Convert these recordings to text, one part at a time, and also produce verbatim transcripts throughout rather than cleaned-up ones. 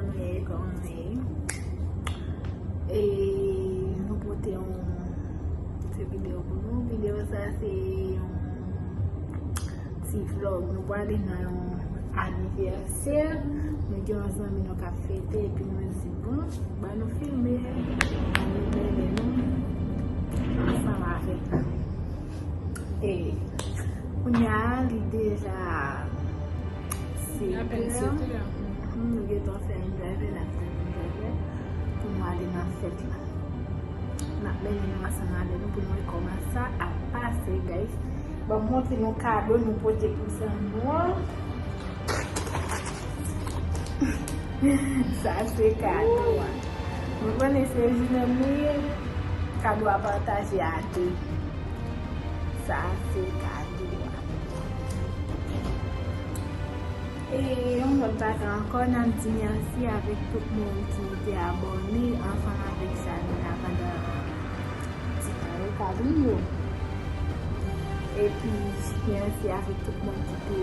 Kòman nou ye? E nou pote yon ti videyo pou nou. Videyo sa se yon ti vlog. Nou prale nan yon anivèsè. Nou gen yon zanmi nou k ap fete, epi nou di, bon, ban nou filme anivèsè nou ansanm avèk nou. E kounye a, li deja sete. Apèn sete. Mhm, nou gentan fè yon drivè, n ap tann yon drivè pou nou ale nan fèt la. N ap mennen nou ansanm avè nou pou nou wè kòman sa ap pase, guys. Bon, m montre nou kado nou pote pou zanmi nou an. Sa se kado a. Nou konnen se jounen m nou ye. Kado a pataje a de. Sa se kado a. E yon lòt bagay ankò, n ap di mèsi avèk tout moun ki te abòne ansanm avèk chanèl la pandan ti tan yo, kado yo. Epi, mèsi avèk tout moun ki te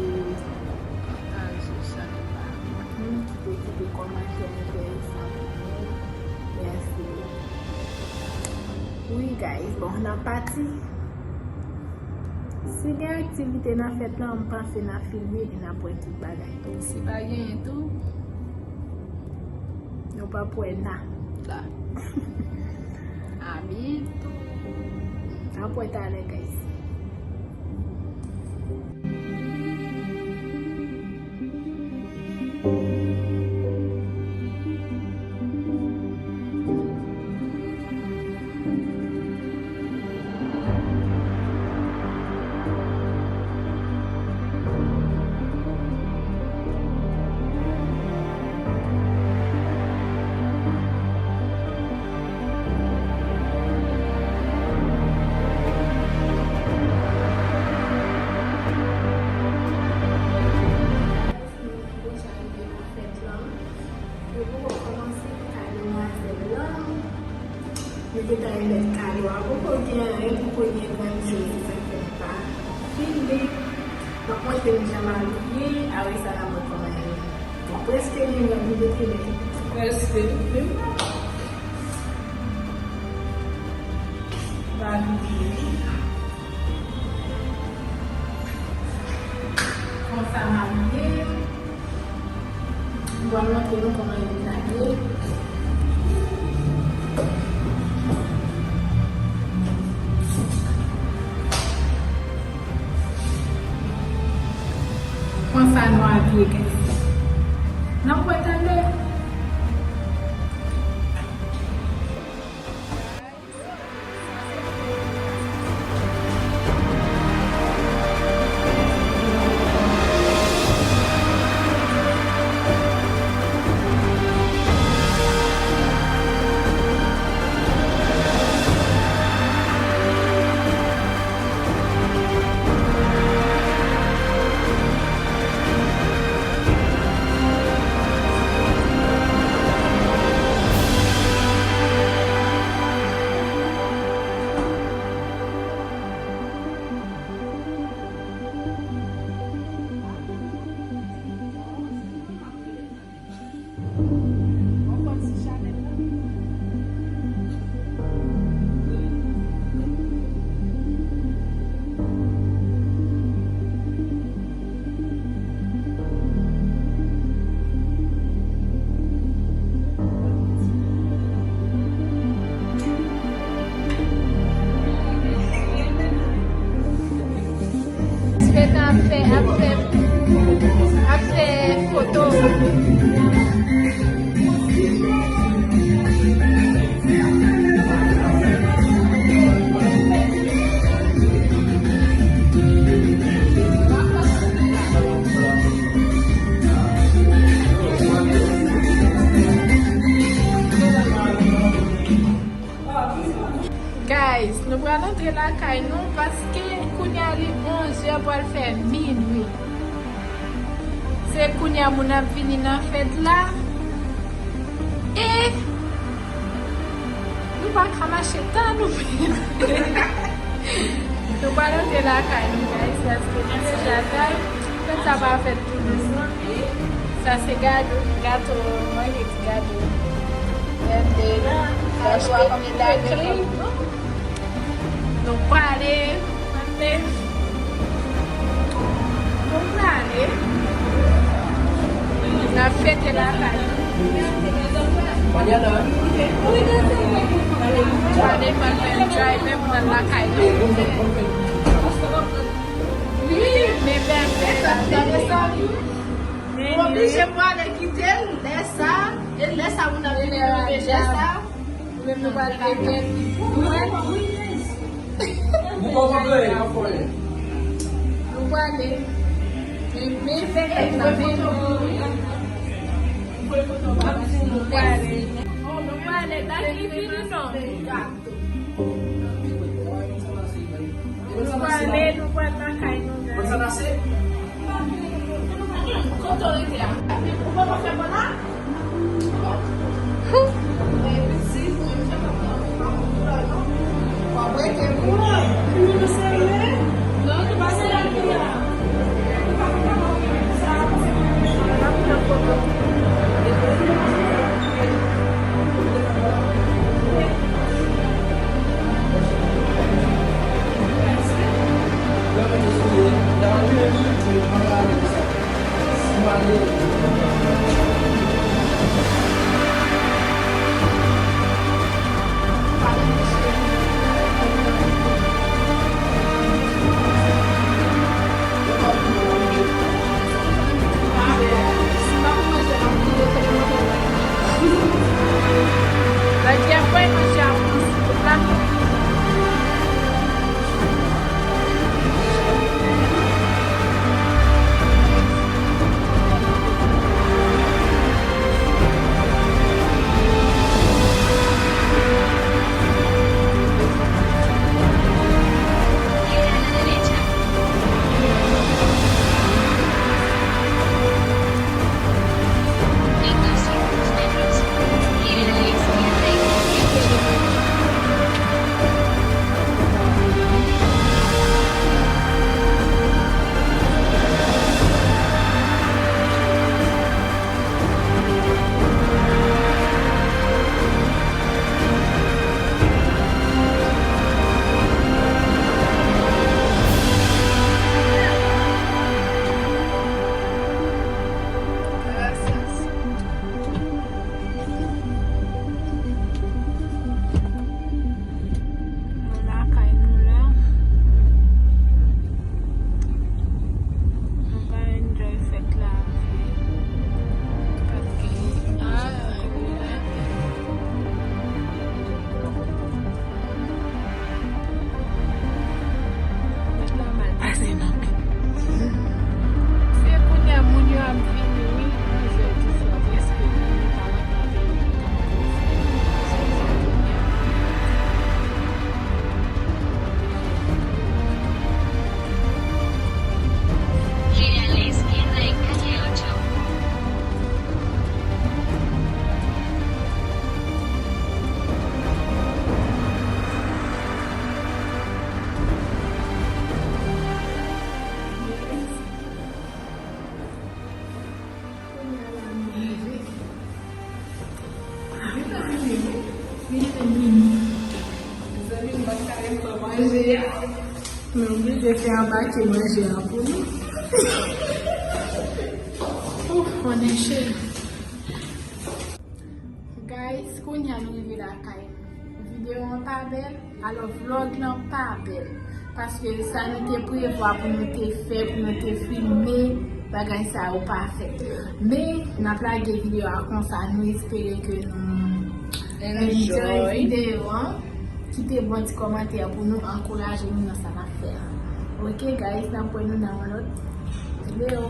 pataje chanèl la. Mhm, ki te kite kòmantè enteresan pou nou. Mèsi. Wi, guys, bon, n ap pati. Si gen aktivite nan fèt la, m panse n a filme e n ap wè tout bagay. Si pa genyen tou, nou p ap wè nada. A byento. N ap wè talè, guys. Yo poko kòmanse kay demwazèl lan. Yo gentan remèt kado a. Poko gen anyen, poko gen grann choz, se sa k fè m pa filme. M ap montre nou jan m abiye, apre sa n ap wè kòman l ye. Bon, prèske gen grann vide, men prèske, wi. M abiye. Konsa m abiye. M pral montre nou kòman yo dezabiye. Konsa nou abiye, guys. N ap wè talè. Ti Beta ap fè, ap fè, ap fè foto. Guys, nou pral antre lakay nou paske kounye a li onzè pral fè minui. Se kounye a moun ap vini nan fèt la. E nou pa ka mache tan nou menm. Nou pral antre lakay nou, guys, paske nou deja tard. Fèt sa pa fèt pou nou. Sa se gato, gato, mwen te di gato. Gade, gato a kòm li lage. Nou prale, maten. Nou prale. N ap fete lakay. Prale, mwen menm, drive, mwen lakay. Wi, men bèl, bèl. Ou oblije prale kite l, lè sa, e lè sa moun ap vini rive, lè sa. Ou menm nou pral te gen. Ou wè? Nou prale. Men, men fè tèt la, men. Nou prale. Nou prale, dat li fini, non? Nou prale, nou pral lakay nou, guys. Kote w rete a? Ou pa fè bon la? Nou lakay nou la. Nou ka enjoy fèt la vre. Paske, ah, fèt la mal pase nan pit. Se kounye a moun yo ap vini, wi. Onz è diswa, prèske vini, pa wè pa vini. Gira a la izquierda en calle ocho. Mezanmi, m pa t ka ret san manje a. Mwen oblije fè anbake manje a pou nou. Ouf, on est chez. Guys, kounye a nou rive lakay nou. Videyo an pa bèl, alò vlog lan pa bèl. Paske sa nou te prevwa pou nou te fè, pou nou te filme, bagay sa yo pa fèt. Men, n ap lage videyo a konsa, nou espere ke nou enjoy videyo an. Kite bon ti kòmantè pou nou ankouraje nou nan sa n ap fè a. Ok, guys, n ap wè nou nan yon lòt videyo.